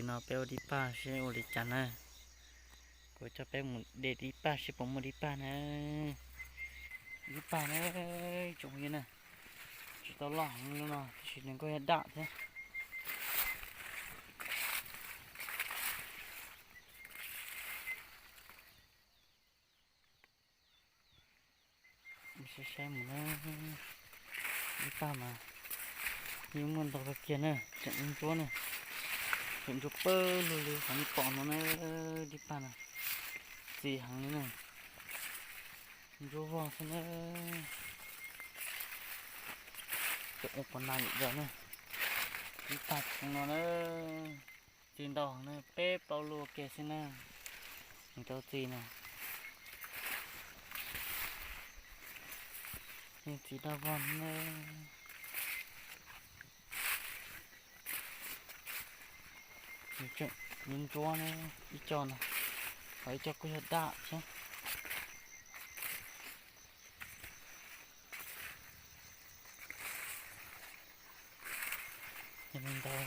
No peb ua dib paj seb ua li cas na. Kuv coj peb mus de dib paj seb puas muaj dib paj na. Dib paj na, tsoom phooj ywg na. Tsis tau loj heev li no tab sis nws kuj yog daj thiab. Saib saib mus na, dib paj mas yeej muaj ntau kawg kiag na, tseem ntsuab na, tseem ntsuab pawg lug li qhov nej pom no na, dib paj na, txi heev li na, ntsuab vog xwb na. Tseem ua qhov nas yam yam na, dib paj tseem no na, txi ntau heev na, peb plaub lub ua ke xwb na, tseem tau txi na. Yeej txiv daj vog na. Nws tseem ntsuab na, ib co no, ho ib co kuj yog daj thiab. Ntau,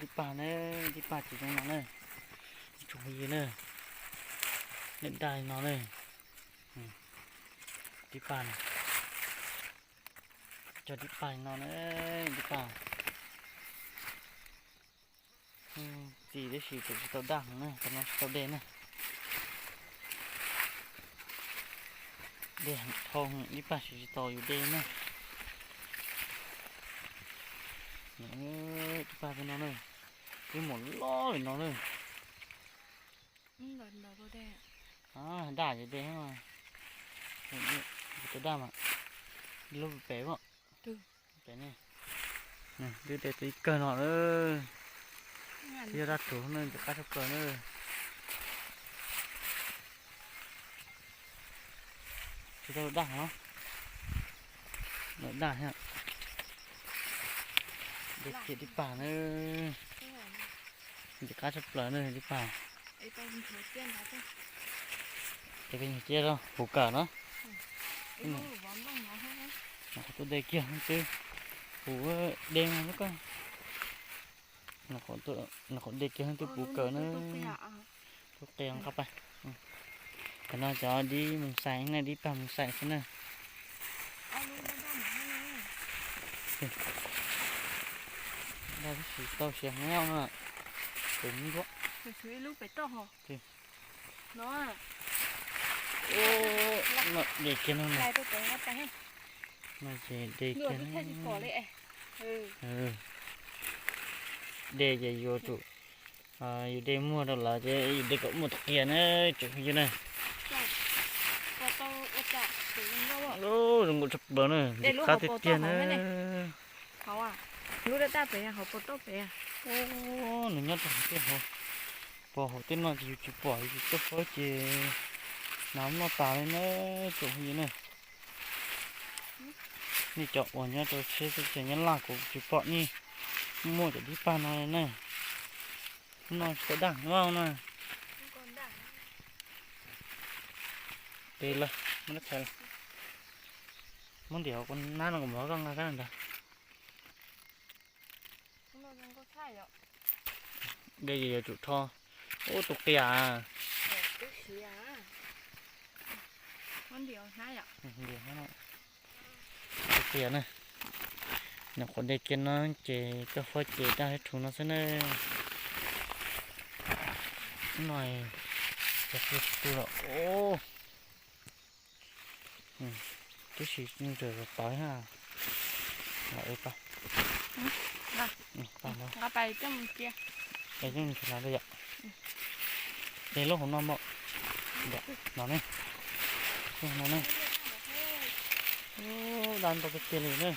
dib paj na, dib paj tsis zoo no na, ib tsoom phooj ywg na, daj daj li no na, dib paj na, cov dib paj li no na, dib paj txi tab sis tseem tsis tau daj heev na, tam no tsis tau de na. De heev dhau heev, dib paj tsis tau yus de na. Dib paj peb no na, ib mus loj li no na. Daj ces de, tau daj mas, lub pem pem ne, twb de tau ib kawg no na. Twb yog daj rhuv na, ntxim qab tshaj plaws na. Tsis tau daj no, lawm daj thiab. De kiag dib paj na, ntxim qab tshaj plaws na dib paj. Ces peb nyuag ciaj rau puv kawm no. Qhov tuaj de kiag twb puv de no, qhov de kiag twb puv kawm na. Tub qia nqa pais. Tam no cov dib mus xais na, dib paj mus xais xwb na. Daj tab sis tau siav heev no. Pem ntsuab. De kiag no na. No ces de kiag na. De ces yuav tsum, yus de muag rau lawv ces yus de kom muaj tus qia na, tsoom phooj ywg na. Zoo nkauj tshaj plaws na, ntxim qab tiag tiag na. Nws nyob rau hauv tej hauv, pos hauv tej no ces yus tsis pom, yus tsis tuaj faib ces hnav noj tas li na, tsoom phooj ywg na. Nej cov uas nyob rau tsheb teb chaws Nyab Laj kuv tsis pom nej muaj cov dib paj no li na. Hnub no tsis tau daj no na. Tes lawm, muab lub tshais los. Muab ntiav kuv nab no kuv muab koj nqa kab ntawd. De ces yuav tsum rho. Ub, tus qias. Tus qias na. Nyuam qhuav de kiag no ces coj faib ces daj thiab rhuv no xwb na. No, cov qias tsis tu lawm. Tib si tawv tawv ha. Los e pa. Nqa pais coj mus cia. Es coj mus cia los yom. Es lub hauv no mog. No ne. Lub hauv no ne. Daj ntau tiag tiag li ne.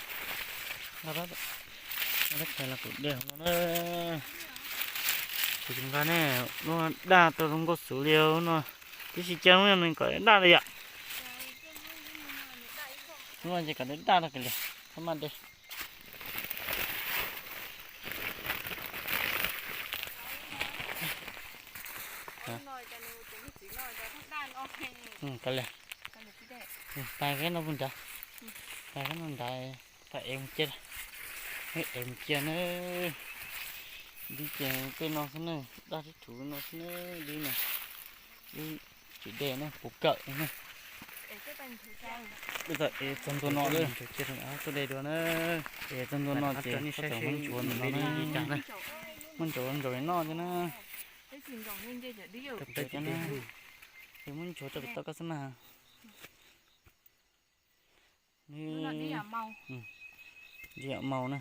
Nqa rab txhais los kuv de hauv no na. Kuv tsis nqa ne, lub daj tau zoo nkauj xwb li no. Tib si cia lub no nws kom daj li yom. Lub no ces kom daj daj rau kiag li, txhob maj de. Kav liam, pais kab no puag nrad, pais kab no nrad, pais ev mus cia. Es mus cia na, dib ces tej no xwb na, daj sib rhuv no xwb na, dib no, dib tsis de na, puv kawm na. Txog ntua no, tuaj de dua na, es txog ntua no ces muab ntsuav ntawm no na, muab ntsuav ntsuav li no thiab na. Ces muab ntsuav rau pem toj koj xwb mas. Dib yam mau na.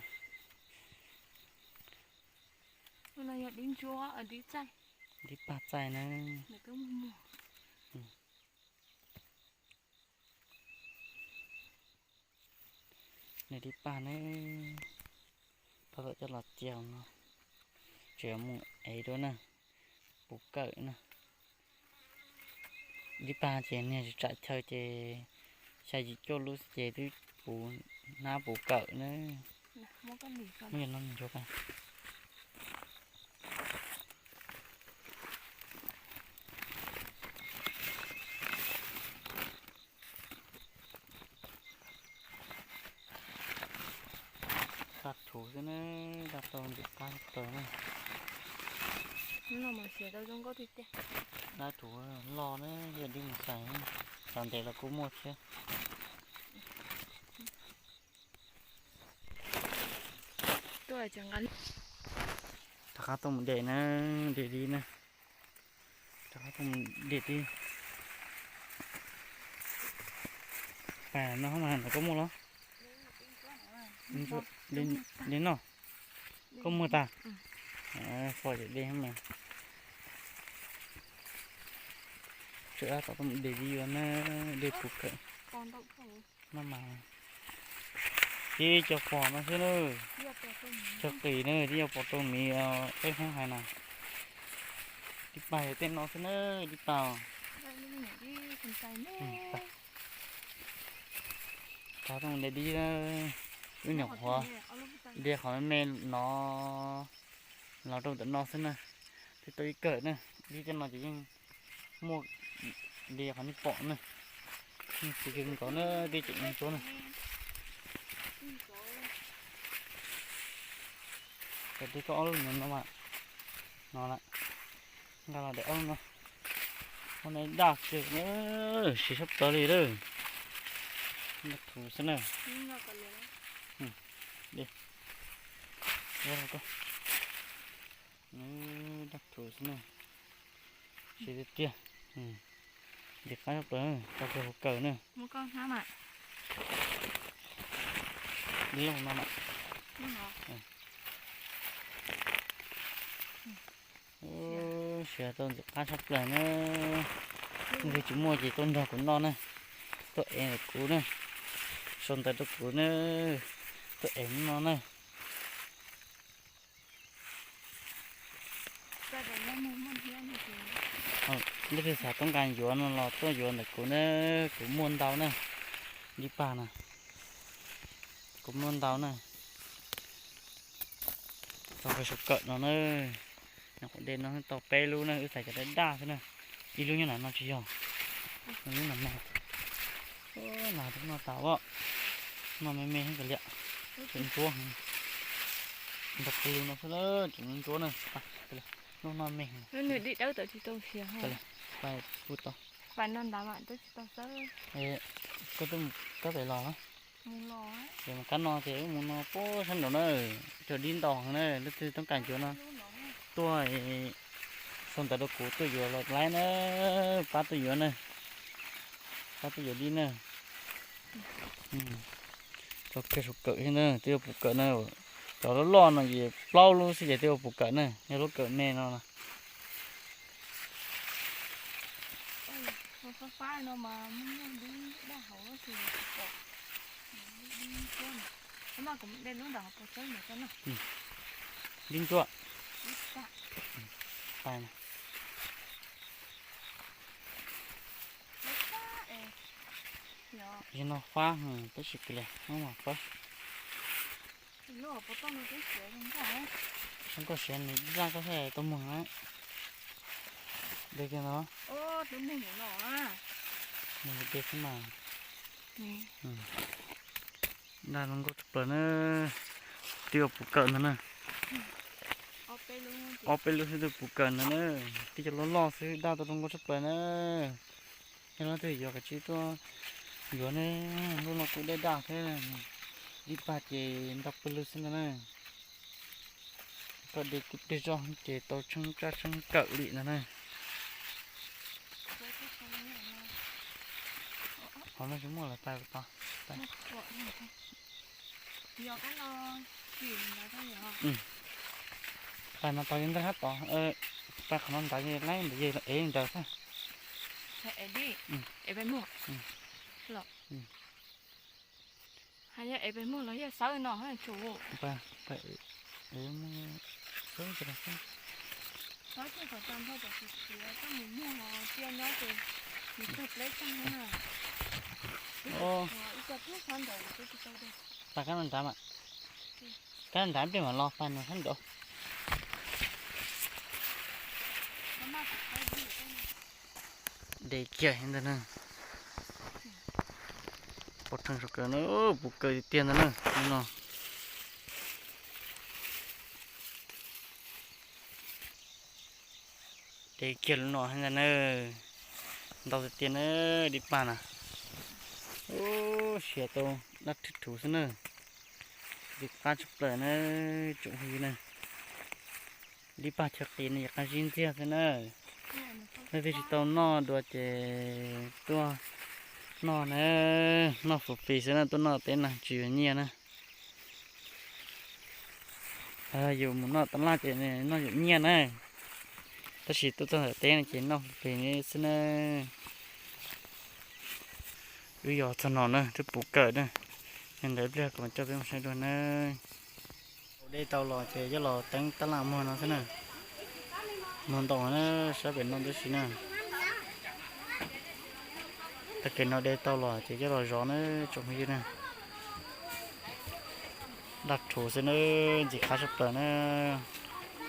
Dib pag txaij na. Nws dib pag ne, pab tom coj los cia no, tseem mus ev dua na, puv kawm na. Dib pag ces niag tsam chaw ces xya yim cuaj lub xwb ces twb puv hnab puv kawm na. Muab no ntsuav. Daj rhuv xwb na, daj tau ntxim qab plaws na. Daj rhuv loj na, yog dib mus xais, xav ntev los kuj muaj thiab. Rov qab tuaj mus de na, de dib na. Rov qab tuaj mus de dib. Pas no mas no koj muaj los? De no, koj muag tag. Fo cov de mas. Tseem tab tom tuaj mus de dib yuav na, de puv kawm. No mas, tib co pos no xwb na. Txog qis na, tib co pos rau miv, peb Hmoob hais na. Dib pag yog tej no xwb na, dib pag. Rov tuaj mus de dib, wb nyuam qhuav de qhov me me no los rau ntawm no xwb na, twb tau ib kawm na, dib tej no ces yeej muaj de qhov nej pom na, yeej tsis zoo nkaus na, dib tseem zoo ntsuab na. Cov dib koj ob lub no mas, no lawm, nqa los de ob lub no. Ua no daj kawg na, siv sab plaws li lawm. Daj rhuv xwb na. Daj rhuv xwb na. Siv tiag tiag. Ntxim qab sab plaws, tau kiag hauv kawm na. Dib loj no na. Siv tau ntxim qab sab plaws na. Leej twg tsis muaj ces tuaj nrog kuv noj na, tuaj ev ntawm kuv na, sau ntawv rau kuv na, tuaj ev no na. Leej twg xav toob kas yuav no los tuaj yuav ntawm kuv na, kuv muaj ntau na, dib pag na, kuv muaj ntau na. Tau kiag saum kawm no na, nyuam qhuav de no tau peb lub na, wb xaiv cov daj daj xwb na, ib lub nyob nram no tsis yog, lub nram no, no twb noj tas os, noj me me heev kawg li, tseem ntsuab heev, nrog pw lug no xwb na, tseem ntsuab na, lub no me heev. Nws dib dawb tawm tsis tau siav. Koj twb mus kab pem los los? Ces mus kab no ces wb mus no puag sab nraud na, cov dib ntau heev na, leej twg toob kas yuav no tuaj sau ntawv rau kuv tuaj yuav los laib na, pab tuaj yuav na, pab tuaj yuav dib na. Tau kiag saum kawm xwb na, twb yuav puv kawm na, cov loj loj no ces plaub lub xwb ces twb yuav puv kawm na, yog lub kawm me no na. Dib ntsuab. Tais na. Yog no fab, tab sis kis li no mas fab. Zoo nkauj siav nws zaj koj thiaj tau muag na. De kiag no. Nws de xwb mas. Daj zoo nkauj tshaj plaws na. Twb ua puv kawm ntag na. Ob peb lub xwb twb puv kawm ntag na. Tib cov loj loj xwb, daj tau zoo nkauj tshaj plaws na. Yog leej twg yuav kav tsij tuaj yuav ne, lub no kuj daj daj thiab. Dib pag ces ntau pawg lug xwb ntag na. Koj de kuj de zoj ces tau tsheeb tsaj tsheeb kawm li ntag na. Qhov no tsis muaj lawm, tais tod. Tais mas tod yog ntawd hab tod, tais qhov no ntawd laib ntawd yog ev li ntawd xwb. Hais yog ev pem muag los yog xawb no hab tsuas. Tais kab no nrad mas, kab no nrad peb mam los pais no sab nraud. De kiag ntag na. Pov rhees saum kawg na, puv kawg tiag tiag ntag na no. De kiag lub no ntag na. Ntau tiag tiag na, dib pag na. Ub, siav tau daj rhwv rhuv xwb na. Dib qab tshaj plaws na, tsoom phooj ywg na. Dib pag chaw qis no yog qab zib ntxiag xwb na. Leej twg tsis tau noj dua ces tuaj noj na, noj fus fis xwb na, tuaj noj teb na tsis yuav nyiaj na. Yus mus noj tab laj ces noj yuav nyiaj na, tab sis tuaj txog ntawm teb no ces noj fus fis xwb na. Wb yog txog no na twb puv kawm na, yog ntawd pliag kuv mam coj peb mus saib dua na. De tau los ces coj los teeb tab laj muag no xwb na. Muag ntau na, sab pem no tib si na. Tag kis no de tau los ces coj los zov na tsoom phooj ywg na. Daj rhuv xwb na, ntxim qab tshaj plaws na.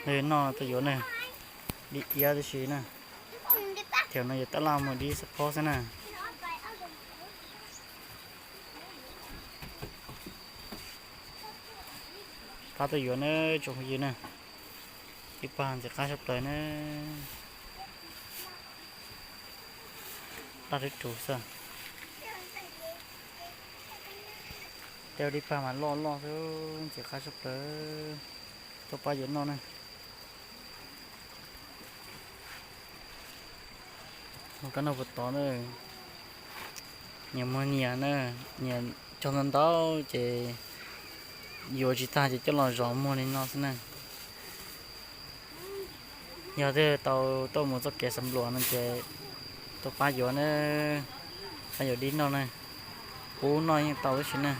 Noj tuaj yuav na, dib iab tib si na. Thaum no yuav tab laj muag dib xab phob xwb na. Qab tuaj yuav na tsoom phooj ywg na. Dib pag ntxim qab tshaj plaws na. Daj rhuv rhuv xwb. Tej dib pag mas loj loj xwb, ntxim qab tshaj plaws. Tuaj pab yuav noj na. Mus kab noj puas tod na. Nyias muag nyias na, nyias cog ntau ntau ces yuav tsis tag ces coj los zov muag li no xwb na. Yog twg tau tuaj mus txoj kev xav npluas no ces tuaj pab yuav na, pab yuav dib noj na. Pub noj yeej tau ib si na.